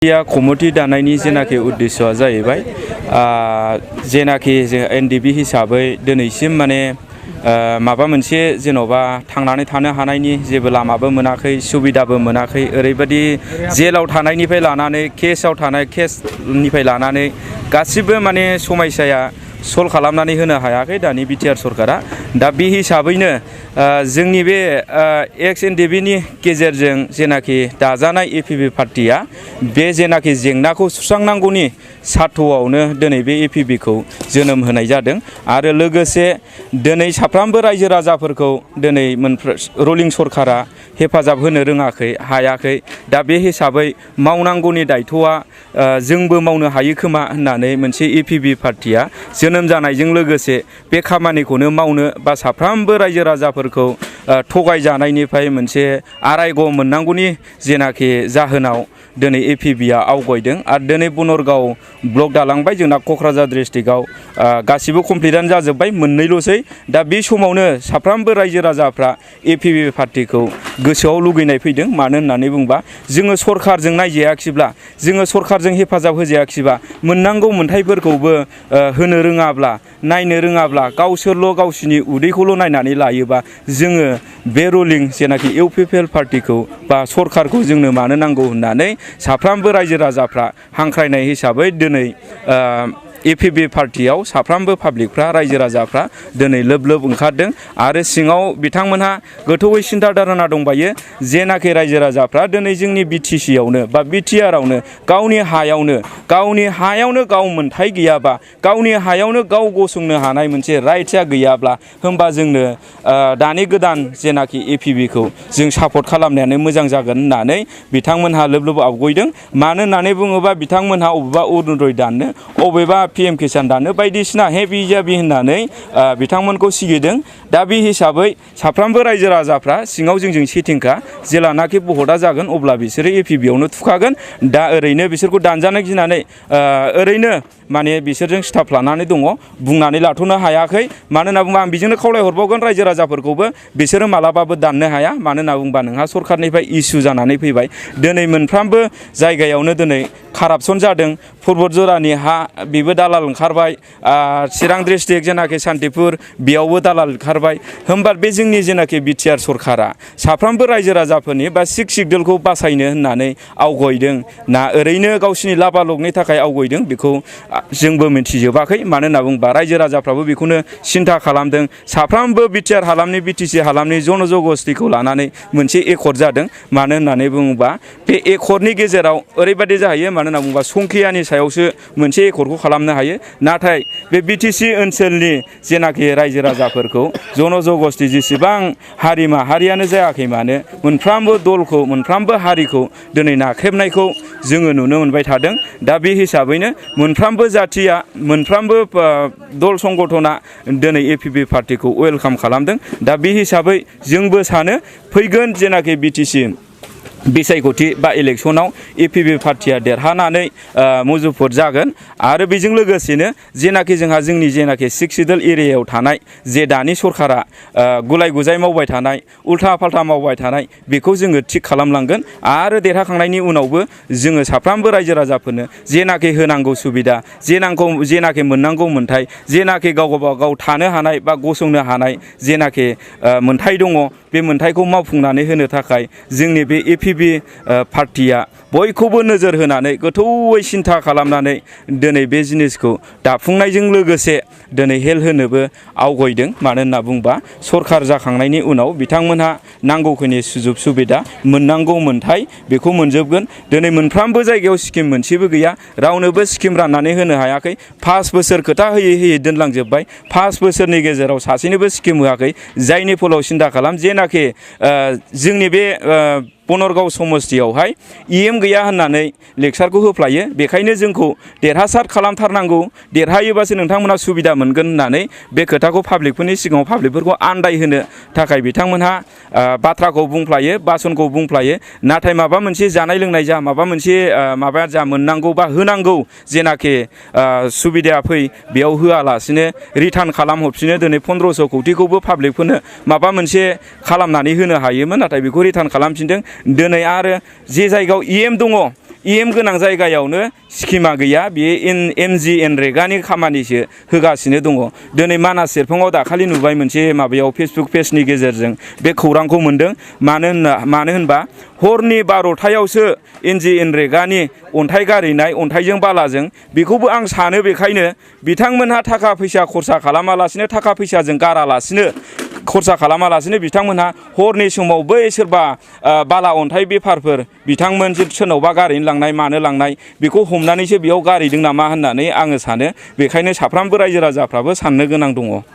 Committee दानायनि जेनाखि उद्देश्यआ जाहैबाय जेनाखि जों एनडिबि हिसाबै दिनैसिम माने माबा मोनसे जेन'बा थांनानै थानो हानायनि जेबो लामाबो मोनाखै सुबिदाबो मोनाखै ओरैबायदि जेलाव थानायनिफ्राय लानानै केसनिफ्राय लानानै गासिबो माने समस्याया सल्भ खालामनानै होनो हायाखै दानि बिटिआर सरकारा दा बे हिसाबैनो जोंनि बे एक्स एनडिबिनि गेजेरजों जेनाखि दाजानाय एपिबि पार्टिया बे जेनाखि जेंनाखौ सुस्रांनांगौनि सार्थ'आवनो दिनै बे एपिबिखौ जोनोम होनाय जादों आरो लोगोसे दिनै साफ्रोमबो रायजो राजाफोरखौ दिनै रुलिं सरकारा हेफाजाब होनो रोङाखै हायाखै दा बे हिसाबै मावनांगौनि दायथ'आ जोंबो मावनो हायो खोमा होननानै मोनसे एपिबि पार्टिया जोनोम जानायजों लोगोसे बे खामानिखौनो मावनो बा साफ्रोमबो रायजो राजाफोरखौ थगायजानायनिफ्राय मोनसे आरायग' मोननांगौनि जेनाखि जाहोनाव दिनै एपिबिआ आवगायदों आरो दिनै बनरगाव ब्लक दालांबाय जोंना क'क्राझार डिस्ट्रिक्टआव गासिबो कमप्लिटानो जाजोब्बाय मोननैल'सै दा बे समावनो साफ्रोमबो रायजो राजाफ्रा एपिबि पार्टिखौ गोसोआव लुगैनाय फैदों मानो होननानै बुंबा जोङो सरकारजों नायजायाखिब्ला जोङो सरकारजों हेफाजाब होजायाखिबा मोननांगौ मोन्थायफोरखौबो होनो रोङाब्ला नायनो रोङाब्ला गावसोरल' गावसिनि उदैखौल' नायनानै लायोबा जोङो बे रुलिं जेनाखि इउपिपिएल पार्टिखौ बा सरकारखौ जोंनो मानो नांगौ होननानै साफ्रोमबो रायजो राजाफ्रा हांख्रायनाय हिसाबै दिनै एपिबि पार्टियाव साफ्रोमबो पाब्लिकफ्रा रायजो राजाफ्रा दिनै लोब लोब ओंखारदों आरो सिङाव बिथांमोनहा गोथौयै सिन्था धारना दंबायो जेनाखि रायजो राजाफ्रा दिनै जोंनि बिटिसिआवनो बा बिटिआरआवनो गावनि हायावनो गाव मोन्थाय गैयाबा गावनि हायावनो गाव गसंनो हानाय मोनसे राइट्सआ गैयाब्ला होमबा जोंनो दानि गोदान जेनाखि एपिबिखौ जों सापर्ट खालामनायानो मोजां जागोन होननानै बिथांमोनहा लोब लोब आवगायदों मानो होननानै बुङोबा बिथांमोनहा अबेबा अरुनदय दाननो अबेबा पिएम किसान दानो बायदिसिना हेभि जाबि होननानै बिथांमोनखौ सिगिदों दा बे हिसाबै साफ्रोमबो रायजो राजाफ्रा सिङाव जोंजों सेटिंखा जेलानाखि भटआ जागोन अब्ला बिसोरो एपिबिआवनो थुखागोन दा ओरैनो बिसोरखौ दानजानो गिनानै ओरैनो माने बिसोरजों स्टाफ लानानै दङ बुंनानै लाथ'नो हायाखै मानो होनना बुङोबा आं बेजोंनो खावलायहरबावगोन रायजो राजाफोरखौबो बिसोरो मालाबाबो दाननो हाया मानो होनना बुङोबा नोंहा सरकारनिफ्राय इसु जानानै फैबाय दिनै मोनफ्रोमबो जायगायावनो दिनै कारापसन जादों फुरबट जरानि हा बेबो दालाल ओंखारबाय चिरां डिस्ट्रिक्ट जेनाखि सान्तिपुर बेयावबो दालाल ओंखारबाय होमबा बे जोंनि जेनाखि बिटिआर सरकारा साफ्रोमबो रायजो राजाफोरनि बा सिक सिगदोलखौ बासायनो होननानै आवगायदों ना ओरैनो गावसिनि लाबालगनि थाखाय आवगायदों बेखौ जोंबो मिथिजोबाखै मानो होनना बुङोबा रायजो राजाफ्राबो बेखौनो सिन्था खालामदों साफ्रोमबो बिटिआर हालामनि बिटिसि हालामनि जन'जगस्थिखौ लानानै मोनसे एकर्ड जादों मानो होननानै बुङोबा बे एकर्डनि गेजेराव ओरैबायदि जाहैयो मानो होनना बुङोबा संखियानि सायावसो मोनसे एकर्डखौ खालामनो हायो नाथाय बे बिटिसि ओनसोलनि जेनाखि रायजो राजाफोरखौ जन'जगस्थि जेसेबां हारि माहारियानो जायाखै मानो मोनफ्रोमबो दलखौ मोनफ्रोमबो हारिखौ दिनै नाख्रेबनायखौ जोङो नुनो मोनबाय थादों दा बे हिसाबैनो मोनफ्रोमबो जाथिया मोनफ्रोमबो दल संगठना दिनै एपिबि पार्टिखौ वेलकाम खालामदों दा बे हिसाबै जोंबो सानो फैगोन जेनाखि बिटिसि बिसायख'थि बा इलेक्सनाव एपिबि पार्टिया देरहानानै मुजुफुर जागोन आरो बेजों लोगोसेनो जेनाखि जोंहा जोंनि जेनाखि सिक्स सिडोल एरियायाव थानाय जे दानि सरकारा गुलाय गुजाय मावबाय थानाय उल्था फाल्था मावबाय थानाय बेखौ जोङो थिग खालामलांगोन आरो देरहाखांनायनि उनावबो जोङो साफ्रोमबो रायजो राजाफोरनो जेनाखि होनांगौ सुबिदा जेनाखि मोननांगौ मोन्थाय जेनाखि गाव थानो हानाय बा गसंनो हानाय जेनाखि मोन्थाय दङ बे मोन्थायखौ मावफुंनानै होनो थाखाय जोंनि बे एपिबि पार्टिया बयखौबो नोजोर होनानै गोथौयै सिन्था खालामनानै दिनै बे जिनिसखौ दाफुंनायजों लोगोसे दिनै हेल्प होनोबो आवगायदों मानो होनना बुंबा सरकार जाखांनायनि उनाव बिथांमोनहा नांगौखिनि सुजुग सुबिदा मोननांगौ मोन्थाय बेखौ मोनजोबगोन दिनै मोनफ्रोमबो जायगायाव स्किम मोनसेबो गैया रावनोबो स्किम राननानै होनो हायाखै 5 बोसोर खोथा होयै दोनलांजोब्बाय 5 बोसोरनि गेजेराव सासेनोबो स्किम होआखै जायनि फलाव सिन्था खालाम जेनाखि जोंनि बे बनरगाव समस्थियावहाय इएम गैया होननानै लेक्सारखौ होफ्लायो बेखायनो जोंखौ देरहासार खालामथारनांगौ देरहायोबासो नोंथांमोना सुबिदा मोनगोन होननानै बे खोथाखौ पाब्लिकफोरनि सिगाङाव पाब्लिकफोरखौ आन्दायहोनो थाखाय बिथांमोनहा बाथ्राखौ बुंफ्लायो बासनखौ बुंफ्लायो नाथाय माबा मोनसे जानाय लोंनाय जा माबा मोनसे माबा जा मोननांगौ बा होनांगौ जेनाखि सुबिदाया फै बेयाव होआलासिनो रिटार्न खालामहरफिनो दिनै 1500 कौटिखौबो पाब्लिकफोरनो माबा मोनसे खालामनानै होनो हायोमोन नाथाय बेखौ रिटार्न खालामफिनदों दिनै आरो जे जायगायाव इएम दङ गोनां जायगायावनो स्किमा गैया बेयो RWNGWINI खामानिसो होगासिनो दङ दिनै मानास सेरफाङाव दाखालि नुबाय मोनसे माबायाव फेसबुक पेजनि गेजेरजों बे खौरांखौ मोन्दों मानो होनबा हरनि 12टायावसो RWNGWINI अन्थाइ गारहैनाय अन्थाइजों बालाजों बेखौबो आं सानो बेखायनो बिथांमोनहा थाखा फैसा खरसा खालामालासिनो थाखा फैसाजों गारालासिनो खरसा खालामालासिनो बिथांमोनहा हरनि समाव बै सोरबा बाला अन्थाइ बेफारफोर बिथांमोन सोरनावबा गारहैनो लांनाय मानो लांनाय बेखौ हमनानैसो बेयाव गारहैदों नामा होननानै आङो सानो बेखायनो साफ्रोमबो रायजो राजाफ्राबो साननो गोनां दङ।